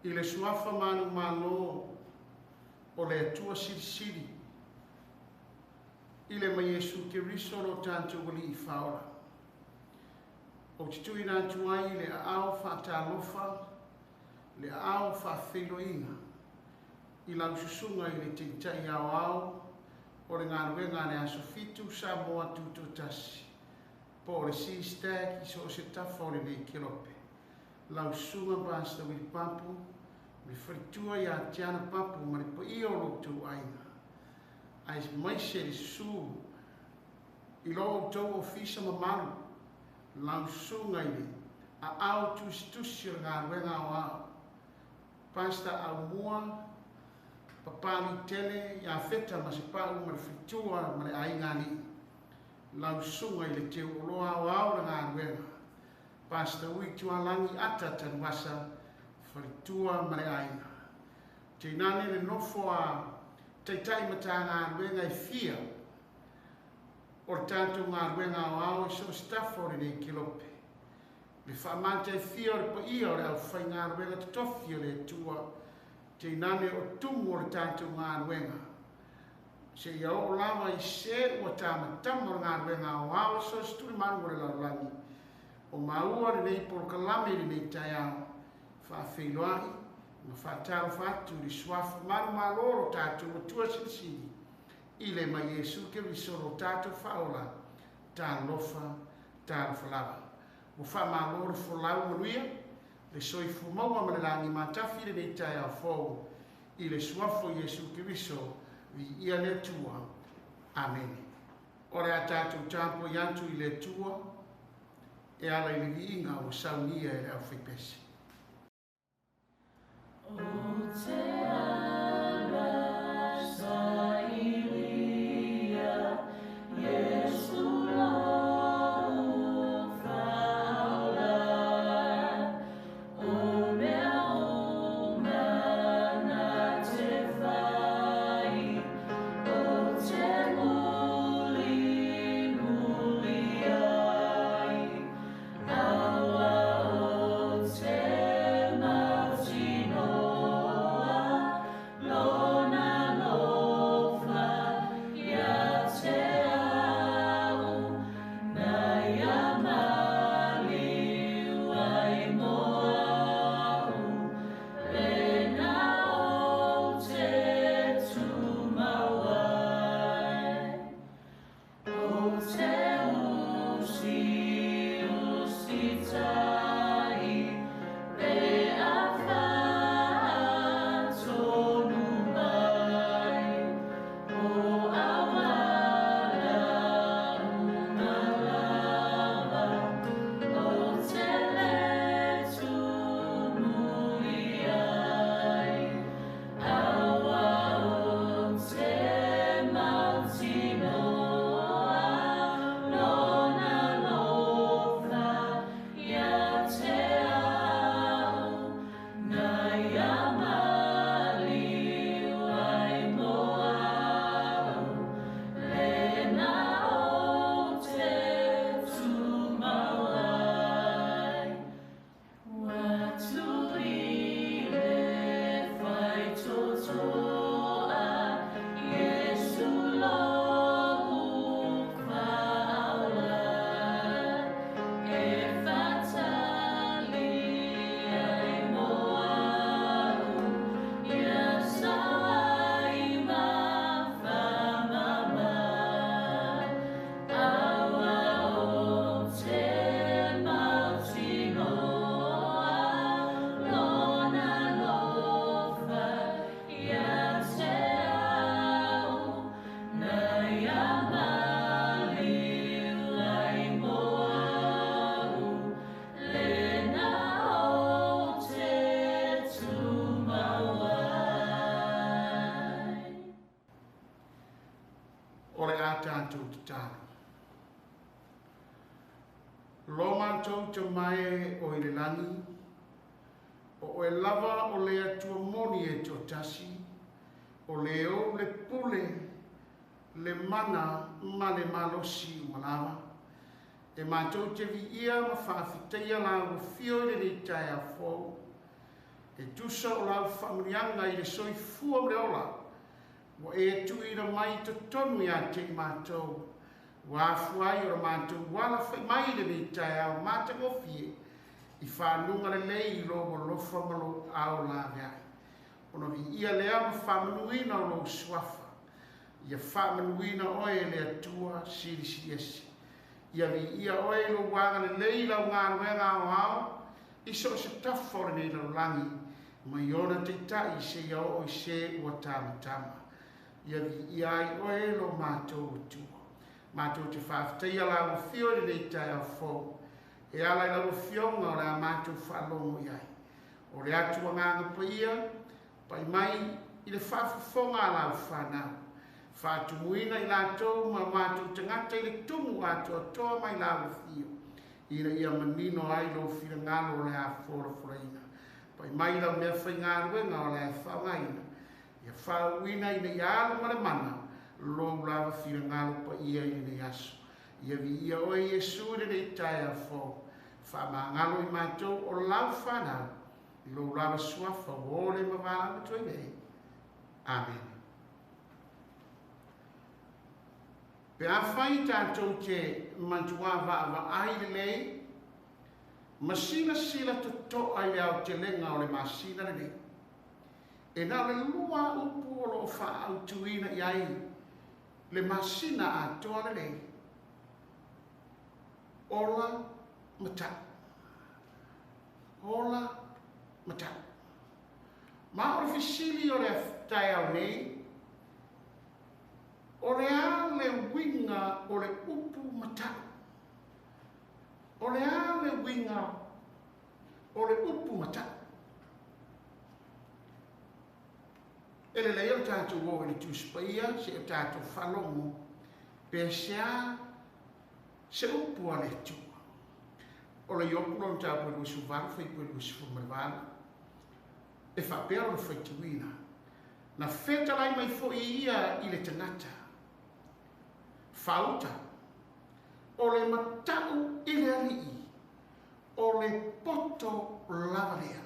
I le suafa manumalo o le Atua Silisili, i le ma Iesu Keriso lo tatou Alii Faaola. Ou te tuuina atu ai le aao faatalofa, le aao faafeiloaiga i lau susuga i le Taitai Aoao o le galuega a le Aso Fitu Samoa Tutoatasi, po o le CSTAG i so o se tafa o lenei kelope, lau susuga Pastor Willie Papu, le faletua ia Tiana Papu ma le paia o lo outou aiga, aemaise le susu i lo outou ofisa mamalu, lau susuga i le aao tusitusi o le galuega aoao, Pastor Aumua, Papali Tele ia Feta ma Sepau ma le faletua ma le aiga alii, lau susuga i le teuoloa aoao o le galuega, Pastor Ui Tualagi Ata Tanuvasa, faletua ma le aiga. Tainane le nofo a taitai matagaluega e fia o le tatou galuega aoao i so o se tafa o lenei kelope, le faamataifia o le paia o le aufaigaluega totofi o le Atua, tainane o tumu o le tatou galuega, seia oo lava i se ua tamatama o le galuega aoao i so o se tulimanu o le lalolagi. O maua lenei polokalame i lenei taeao, faafeiloai ma faatalofa atu i le suafa manumalo o lo tatou Atua Silisili, i le ma Iesu Keriso lo tatou Faaola. Talofa, talofa lava. Ua faamalo le folau manuia, le soifua maua ma le lagi matafi i lenei taeao fou, i le suafa o Iesu Keriso, viia le Atua. Amene. O le a tatou tapuai atu i le Atua e ala i le viiga ua saunia e le aufaipese. O te ala sailia, Iesu lou Faaola, o mea uma na te fai, o te muli muli ai, aua o te mautinoa, lona alofa ia te au, na ia maliu ai mo au, lena ou te tumau ai. O te usi usi tai, pe a whaatonu mai, o awala uma lava, o te le tumuli ai, aua o te mautinoa, lona alofa ia te au, na ia maliu ai mo au, lena ou te tumau ai. Ua tui le faitotoa, Iesu lou Faaola, e faatali ai mo au, ia sau ai ma faamama. Aua o te mautinoa, lona alofa ia te au, na ia maliu ai mo au, lena ou te tumau ai. O le a tatou tatalo. Lo matou Tama e o i le lagi, o oe lava o le Atua moni e toatasi, o le ou le pule, le mana ma le malosi uma lava. E matou te viia ma faafetaia lau afio i lenei taeao fou. E tusa o lau faamanuiaga i le soifua ma le ola, ua e tuuina mai i totonu ia te i matou, ua afua ai o le matou alafai mai i lenei taeao matagofie i fanuga lelei i lou alofa ma lou aao laveai. Ona viia lea ma faamanuina o lou suafa. Ia faamanuina oe e le Atua Silisiliese. Ia viia oe i lou agalelei i lau galuega aoao i so o se tafa o lenei lalolagi, mai ona taitai seia oo i se ua tamatama. Ia viia ai oe e lo matou Atua. Matou te faafetaia lau afio i lenei taeao fou, e ala i lau Afioga o le a matou faalogo i ai. O le atu Agaga Paia, pai mai i le faafofoga a lau fanau. Faatumuina i latou ma o matou tagata i le tumu atoatoa mai lau afio, ina ia manino ai lou finagalo o le a folafolaina. Pai mai lau meafaigaluega o le a e faaaogaina, ia faauuina ina ia alu ma le mana lou lava finagalo paia i lenei aso. Ia viia oe Iesu i lenei taeao fou. Faamagalo i matou o lau fanau i lou lava suafa ua ole ma valaau atu ai nei. Amene. Pe afai tatou te matuā vaavaai lelei ma silasila totoa i le aotelega o le masina lenei, e na o le lua upu o lo o faaautuina i ai le masina atoa lenei, ola ma tau. Ola ma tau. Ma o le fesili o le taeao nei, o le a le uiga o le upu matau? O le a le uiga o le upu matau? E lelei o le tatou o i le Tusi Paia seia tatou faalogo pe sea se upu a le Atua. O le Iopu lona mataupu e 28 fuaiupu e 28, e faapea lona faitauina, Na fetalai mai foi ia i le tagata, Faauta, o le matau i le Alii, o le poto lava lea,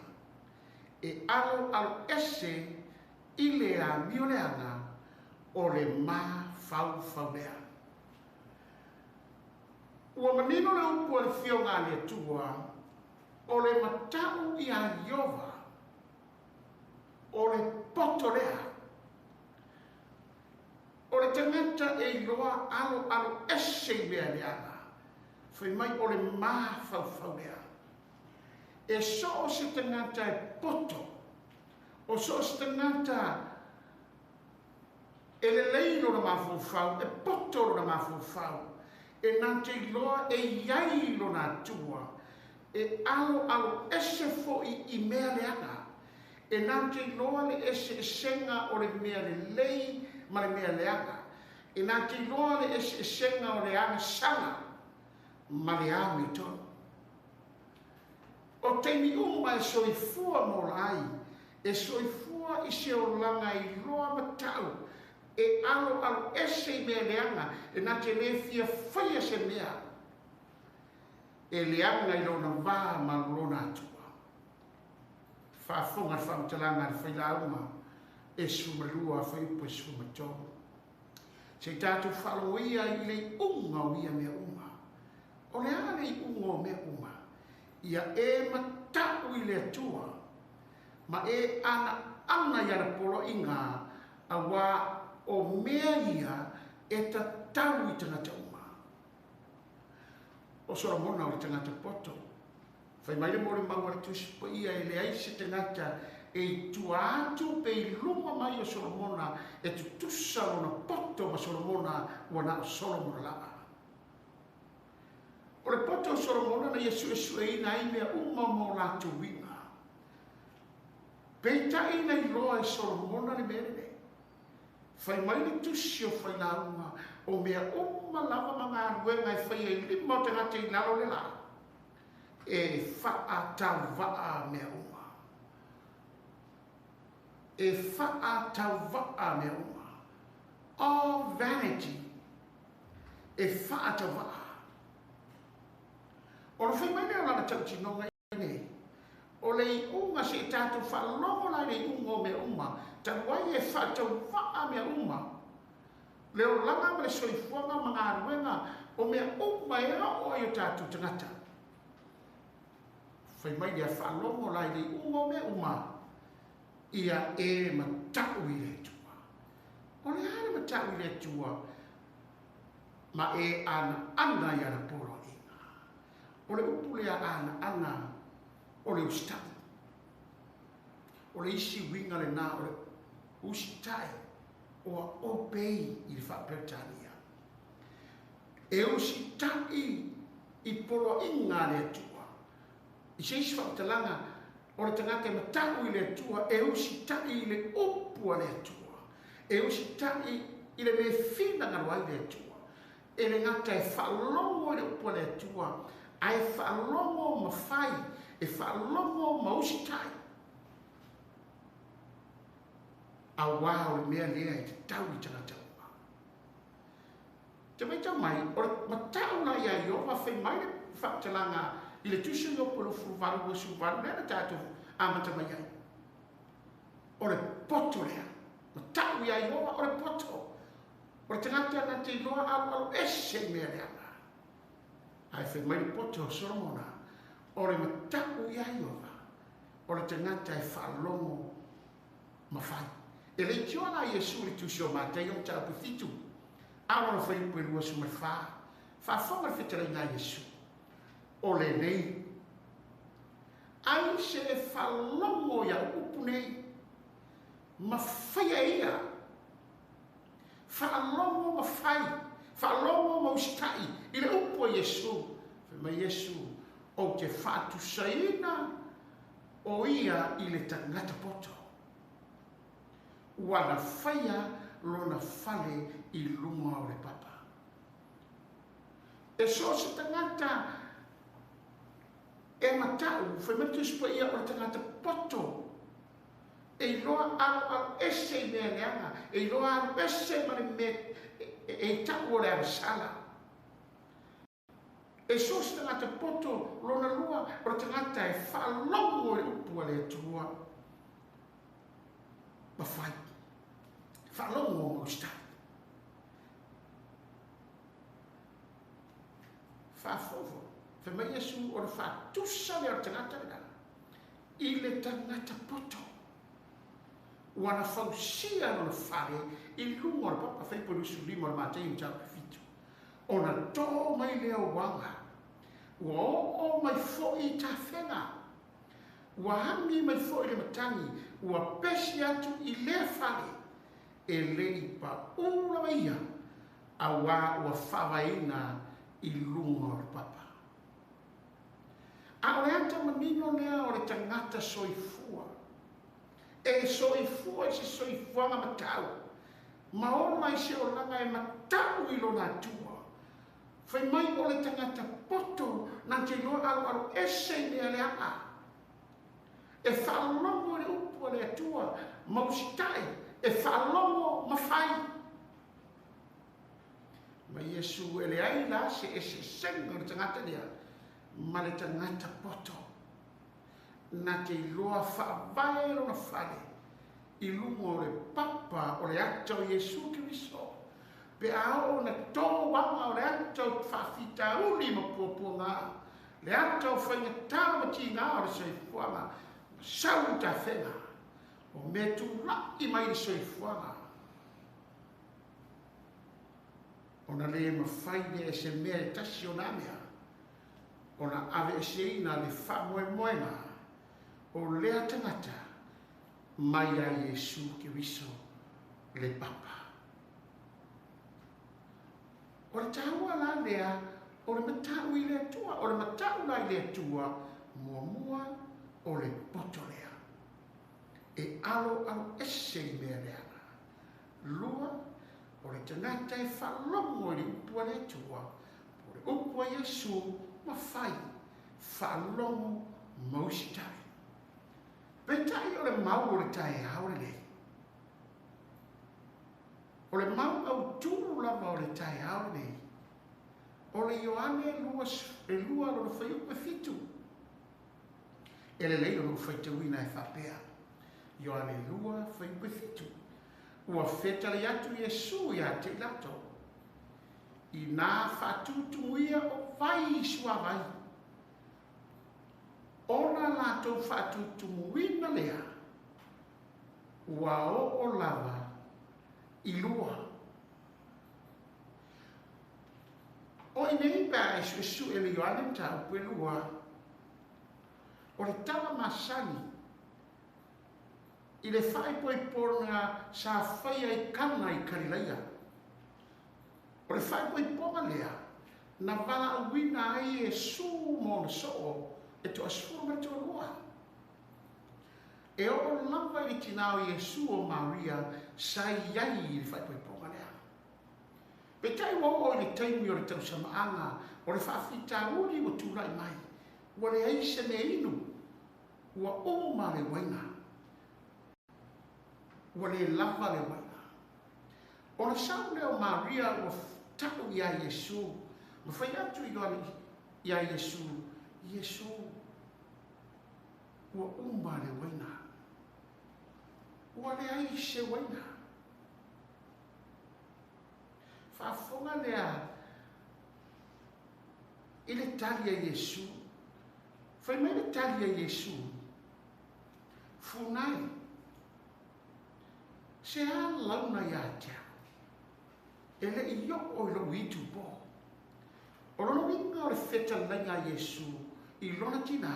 e aloalo ese i le amioleaga o le mafaufau lea. Ua manino le upu a le Afioga a le Atua, o le matau iā Ieova, o le poto lea. O le tagata e iloa aloalo ese i mea leaga, fai mai o le mafaufau lea. E so o se tagata e poto, o so o se tagata e lelei lona mafaufau, e poto lona mafaufau, e na te iloa e i ai lona Atua, e aloalo ese foi i mea leaga, e na te iloa le eseesega o le mea lelei ma le mea leaga, e na te iloa le eseesega o le agasala ma le amiotonu. O taimi uma e soifua ma ola ai, e soifua i se olaga iloa matau, e aloalo ese i mea leaga, e na te lē fia faia se mea e leaga i lona va ma lona Atua. Faafofoga le faamatalaga a le Failauga e 12 fuaiupu e 13. Se i tatou faalogoia i le iuga o ia mea uma. O le a le iuga o mea uma? Ia e matau i le Atua, ma e anaana i ana poloaiga, auā o mea ia e tatau i tagata uma. O Solomona o le tagata poto. Fai mai le molimau a le Tusi Paia e leai se tagata e i tua atu pe i luma mai o Solomona e tutusa lona poto ma Solomona ua na o Solomona lava. O le poto o Solomona na ia suesueina ai mea uma ma o latou uiga. Peitai na iloa e Solomona le mea lenei. Fai mai le Tusi o Failauga, o mea uma lava ma galuega e faia i lima o tagata i lalo o le la, e faatauvaa mea uma. E faatauvaa mea uma. All vanity. E faatauvaa. Ona fai mai lea o lana tautinoga i nei, o le iuga iuga seʻi tatou faalogo la i le iuga o mea uma, talu ai e faatauvaa mea uma, le olaga ma le soifuaga ma galuega o mea uma e oo ai o tatou tagata. Fai mai lea faalogo la i le iuga o mea uma, ia e mataʻu i le Atua. O le a le mataʻu i le Atua? Ma e anaana i ana poloaiga. O le upu lea anaana o le usitai. O le isi uiga lenā o le usitai oa obey i le faa-Peretania. E usitai i poloaiga a le Atua. I se isi faamatalaga, o le tagata e mataʻu i le Atua e usitai i le upu a le Atua. E usitai i le mea e finagalo ai le Atua. E le gata e faalogo i le upu a le Atua, ae faalogo ma fai, e faalogo ma usitai. Auā o le mea lea e tatau i tagata uma. Te matau mai, o le mataʻu la iā Ioova, fai mai le faamatalaga i le Tusi o Iopo 28 28 lea na tatou amata mai ai. O le poto lea, mataʻu iā Ioova o le poto. O le tagata na te iloa alualu ese i mea leaga. Ae fai mai le poto o Solomona, o le mataʻu iā Ioova, o le tagata e faalogo ma fai. E leitioa la Iesu i le Tusi o Mataio mataupu 7, a o lona fuaiupu e 24, faafofoga le fetalaiga a Iesu, O lenei, ai se e faalogo i au upu nei, ma faia e ia, faalogo ma fai, faalogo ma usitai i le upu a Iesu. Fai mai Iesu, Ou te faatusaina o ia i le tagata poto, ua na faia lona fale i luga o le papa. E so o se tagata e mataʻu, fai mai le Tusi Paia, o le tagata poto, e iloa aloalo ese i mea leaga, e iloa alu ese ma le mea e taʻu o le agasala. E so o se tagata poto, lona lua, o le tagata e faalogo i le upu a le Atua ma fai. Faalogo ma usitai. Faafofoga, fai mai Iesu o le faatusa lea o le tagata lena i le tagata poto ua na fausia lona fale i luga o le papa. Fai po 25 o le Mataio mataupu 7. Ona tō mai lea o aga, ua oo mai foi i tafega, ua agi mai foi le matagi, ua pesi atu i lea fale, e le i paʻū lava ia, auā ua faavaeina i luga o le papa. A o le ata manino lea o le tagata soifua, e soifua i se soifuaga matau, ma ola i se olaga e mataʻu i lona Atua. Fai mai o le tagata poto na te iloa aloalo ese i mea leaga, e faalogo i le upu a le Atua ma usitai, e faalogo ma fai. Ma Iesu e leai la se eseesega o le tagata lea ma le tagata poto na te iloa faavae lona fale i luga o le papa o le ata o Iesu Keriso, pe a oo na tō aga o le ata o faafitauli ma puapuaga, le ata o faigata ma tigā o le soifuaga, ma sau i tafega o mea tulaʻi mai i le soifuaga, ona le mafai lea e se mea e tasi o nā mea ona aveeseina le faamoemoega o lea tagata mai iā Iesu Keriso le Papa. O le taua la lea o le mataʻu i le Atua, o le mataʻu la i le Atua muamua o le poto lea e aloalo ese i mea leaga. Lua, o le tagata e faalogo i le upu a le Atua, po o le upu a Iesu ma fai, faalogo ma usitai. Peitai o le mau o le taeao lenei, o le mau autū lava o le taeao lenei, o le Ioane 2 lona fuaiupu e 7. E lelei lou faitauina e faapea, Ioane 2, fuaiupu e 7, Ua fetalai atu Iesu ia te i latou, Inā faatutumuia o vai i suavai, ona latou faatutumuina lea, ua oo lava i lua. O i nei pe a e suesue le Ioane mataupu e lua, o le tala masani i le faaipoipona sa faia i Kana i Kalilaia. O le faaipoipoga lea na valaauina ai Iesu ma ona soo e toasefulu ma le toalua. E oo lava i le tinā o Iesu o Maria sa i ai i le faaipoipoga lea. Peitai ua oo i le taimi o le tausamaaga o le faafitauli ua tulai mai, ua leai se mea inu, ua uma le uaina. Ua le lava le uaina. Ona sau lea o Maria ua tau iā Iesu ma fai atu i Ioane iā Iesu, Iesu, ua uma le uaina. Ua leai se uaina. Faafofoga lea i le tali a Iesu. Fai mai le tali a Iesu, Funai, se a launa ia te au, e le i oo i lou itu pō. O lona uiga o le fetalaiga a Iesu i lona tinā,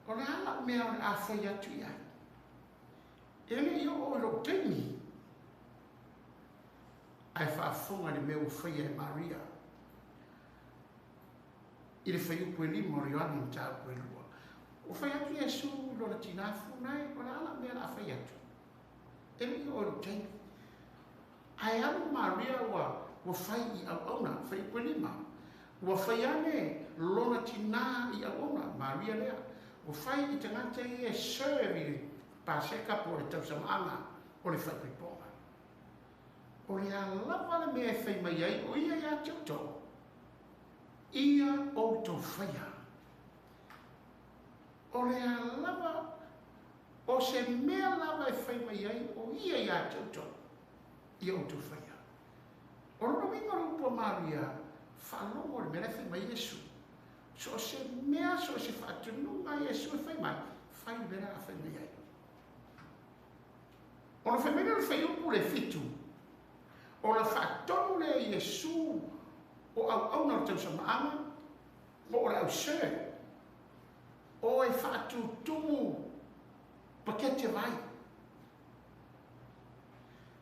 o le a lau mea o le a fai atu i ai? E le i oo i lou taimi. Ae faafofoga i le mea ua faia e Maria i le fuaiupu e lima o le Ioane mataupu e lua. Ua fai atu Iesu i lona tinā, Funai, o le a lau mea o le a fai atu? E le i oo i lou taimi. Ae alu Maria ua, ua fai i auauna, fuaiupu e lima. Ua fai ane lona tinā i auauna, Maria lea. Ua fai i tagata ia e serve i le Paseka po o le tausamaaga o le faaipoipoga. O le a lava le mea e fai mai ai o ia ia te outou, ia outou faia. O le a lava, o se mea lava e fai mai ai o ia ia te outou, ia outou faia. O lona uiga o le upu a Maria, faalogo i le mea la e fai mai Iesu. So o se mea, so o se faatonuga a Iesu e fai mai, fai le mea la a fai mai ai. Ona fai mai lea o le fuaiupu le 7, ona faatonu lea e Iesu o auauna o le tausamaaga, po o le au serve, o e faatutumu pakete vai.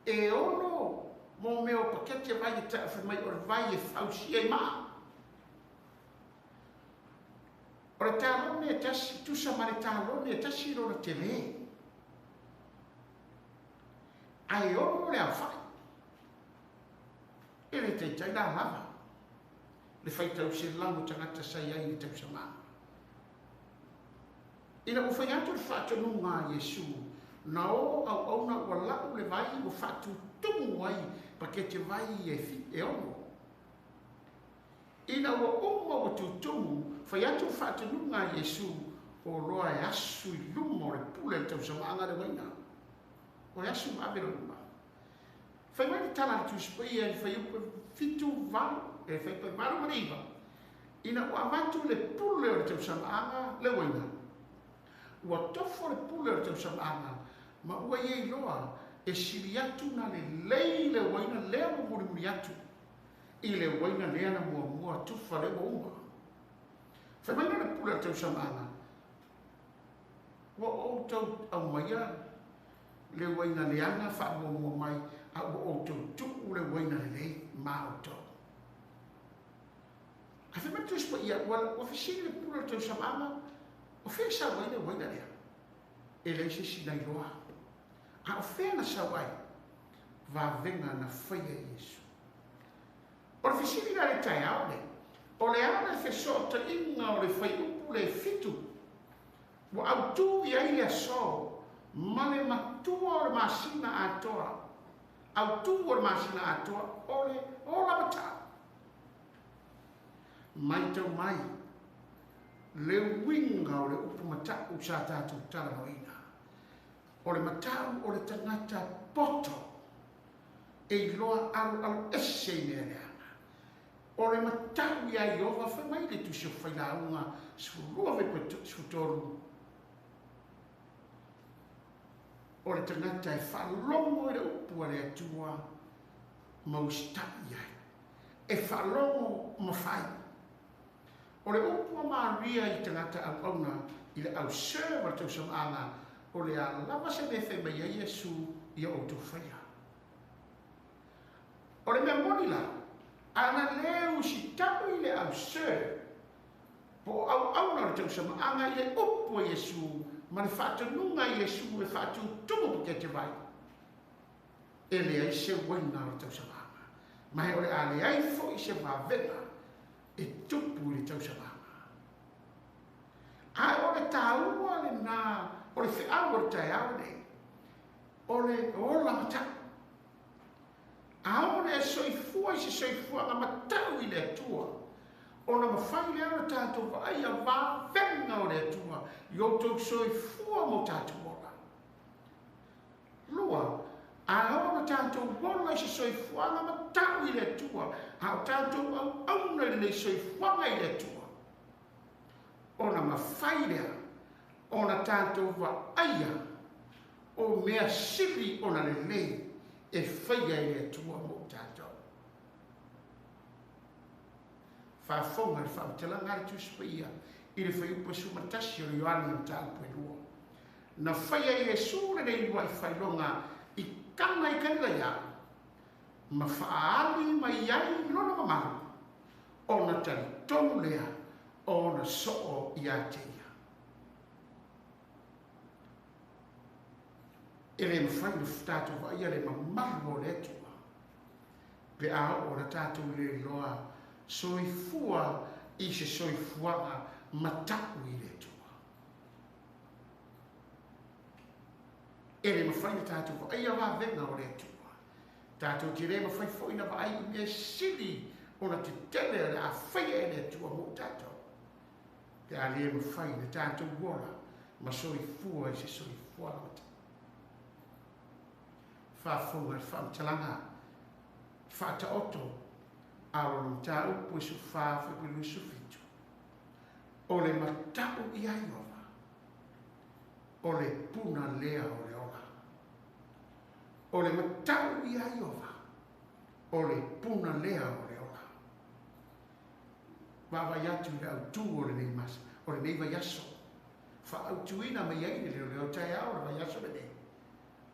E ono mo mea o pakete vai e tau fai mai o le vai e fausia i maa. O le talone e tasi, tusa ma le talone e tasi lona tele. Ae ono le aofai. E le taitai la lava le faitau selau o tagata sa i ai i le tausamaaga. Ina ua fai atu le faatonuga a Iesu, na o auauna ua lau le vai ua faatutumu ai pakete vai e ono. Ina ua uma ua tutumu, fai atu le faatonuga a Iesu, o loa e asu i luma o le pule a le tausamaaga le uaina. O e asu ma ave lona luma. Fai mai le tala a le Tusi Paia i le fuaiupu 7, 8, e fuaiupu 8 ma le 9, Ina ua avatu le pule o le tausamaaga le uaina, ua tofo le pule o le tausamaaga ma ua ia iloa e sili atu na lelei le uaina lea ua mulimuli atu i le uaina lea na muamua tufa lea ua uma. Fai mai lea o le pule o le tausamaaga, Ua outou aumaia le uaina leaga faamuamua mai, a ua outou tuu le uaina lelei ma outou. Ae fai mai le Tusi Paia, ua fesili le pule o le tausamaaga, O fea e sau ai le uaina lea? E leai se isi na iloa. A o fea na sau ai? Vavega na faia e Iesu. O le fesili la i le taeao lenei, o le a le fesootaiga o le fuaiupu le 7 ua autū i ai le aso ma le matua o le masina atoa, autū o le masina atoa o le ola matau? Maitau mai. Le uiga o le upu mata'u sa tatou talanoaina, o le mata'u o le tagata poto e iloa aloalo ese i mea leaga. O le mata'u iā Ieova, fai mai le Tusi o Failauga 12:13, o le tagata e faalogo i le upu a le Atua ma usita'i ai, e faalogo ma fai. O le upu a Maria i tagata auauna i le au serve a le tausamaaga, o le a lava se mea e fai mai ai Iesu, ia outou faia. O le mea moni la, ana le usita'i le au serve po o auauna o le tausamaaga i le upu a Iesu ma le faatonuga a Iesu e faatutumu pakete vai, e leai se uaina o le tausamaaga, ma e o le a leai foi se vavega e tupu i le tausamaaga. Ae o le taua lenā o le feau o le taeao lenei, o le ola mata'u. A o le e soifua i se soifuaga mata'u i le Atua, ona mafai lea ona tatou vaaia vavega o le Atua i outou soifua ma o tatou ola. Lua, a oo ona tatou ola i se soifuaga mata'u i le Atua, a o tatou auauna i lenei soifuaga i le Atua, ona mafai lea ona tatou vaaia o mea sili ona lelei e faia e le Atua mo tatou. Faafofoga i le faamatalaga a le Tusi Paia i le fuaiupu e 11 o le Ioane mataupu e 2. Na faia e Iesu lenei uluai faailoga i Kana i Kalilaia, ma faaali mai ai lona mamalu, ona talitonu lea o ona soo ia te ia. E le mafai ona tatou vaaia le mamalu o le Atua pe a oo ona tatou le iloa soifua i se soifuaga mata'u i le Atua. E le mafai ona tatou vaaia vavega o le Atua. Tatou te le mafai foi ona vaai i mea sili ona tetele o le a faia e le Atua mo tatou, pe a le mafai ona tatou ola ma soifua i se soifuaga mata'u. Faafofoga i le faamatalaga faataoto a o lona mataupu e 14:27. O le mata'u iā Ieova, o le puna lea o le ola. O le mata'u iā Ieova, o le puna lea o le ola. Vaavaai atu i le autū o lenei mas, o lenei vaiaso, faaautuina mai ai le leoleo taeao o le vaiaso lenei,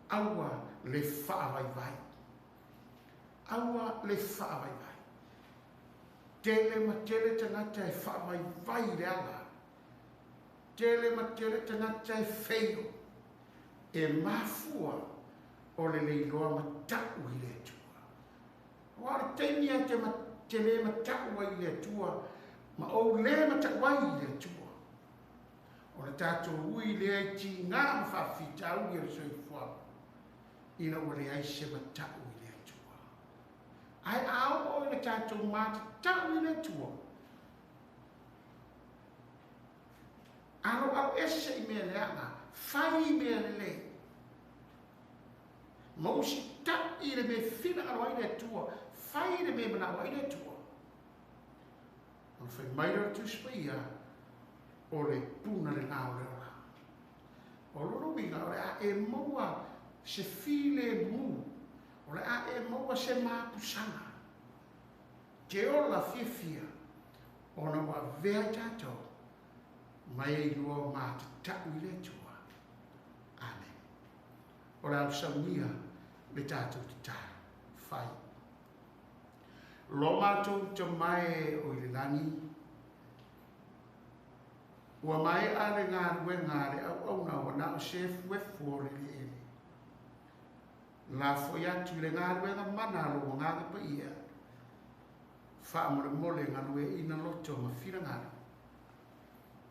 aua le faavaivai. Aua le faavaivai. Tele ma tele tagata e faavaivai i le ala. Tele ma tele tagata e feio. E mafua o le le iloa mata'u i le Atua. Aua o le taimi e te, te le mata'u ai i le Atua, ma ou le mata'u ai i le Atua, o le tatou ui lea i tigā ma faafitauli o le soifuaga, ina ua leai se mata'u i le Atua. Ae a oo ina tatou matatau i le Atua, aloalo ese i mea leaga, fai i mea lelei, ma usita'i i le mea e finagalo ai le Atua, fai le mea e manao ai le Atua, ona fai mai lea o le Tusi Paia, o le puna lenā o le ola. O lona uiga, o le a e maua se filemu, o le a e maua se mapusaga, te ola fiafia, ona ua avea i tatou ma e iloa o matata'u i le Atua. Amene. O le a saunia le tatou tatalo. Fai. Lo matou Tama e o i le lagi, ua mae'a le galuega a le auauna ua na o se efuefu o le eleele. Lafoi atu i le galuega mana a lou Agaga Paia, faamolemole galueaiina loto ma finagalo,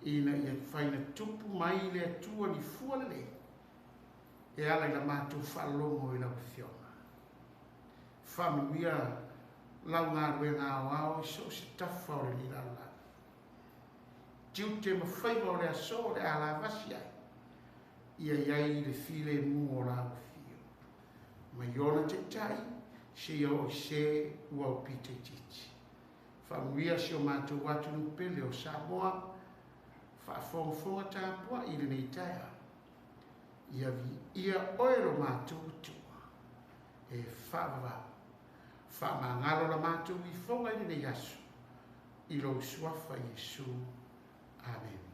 ina ia mafai ona tupu mai le Atua ni fua lelei e ala i la matou faalogo i lau Afioga. Faamanuia lau galuega aoao i so o se tafa o lenei lalolagi. Tiute ma faiva o le aso o le a lavasi ai, ia i ai le filemu o lau afio. Mai ona taitai seia oo i se ua aupito itiiti. Faamanuia si o matou atunuu pele o Samoa, faafogafoga tapuai i lenei taeao. Ia viia oe lo matou Atua e faavavau. Faamagalo la matou ifoga i lenei aso i lou suafa Iesu. Amene.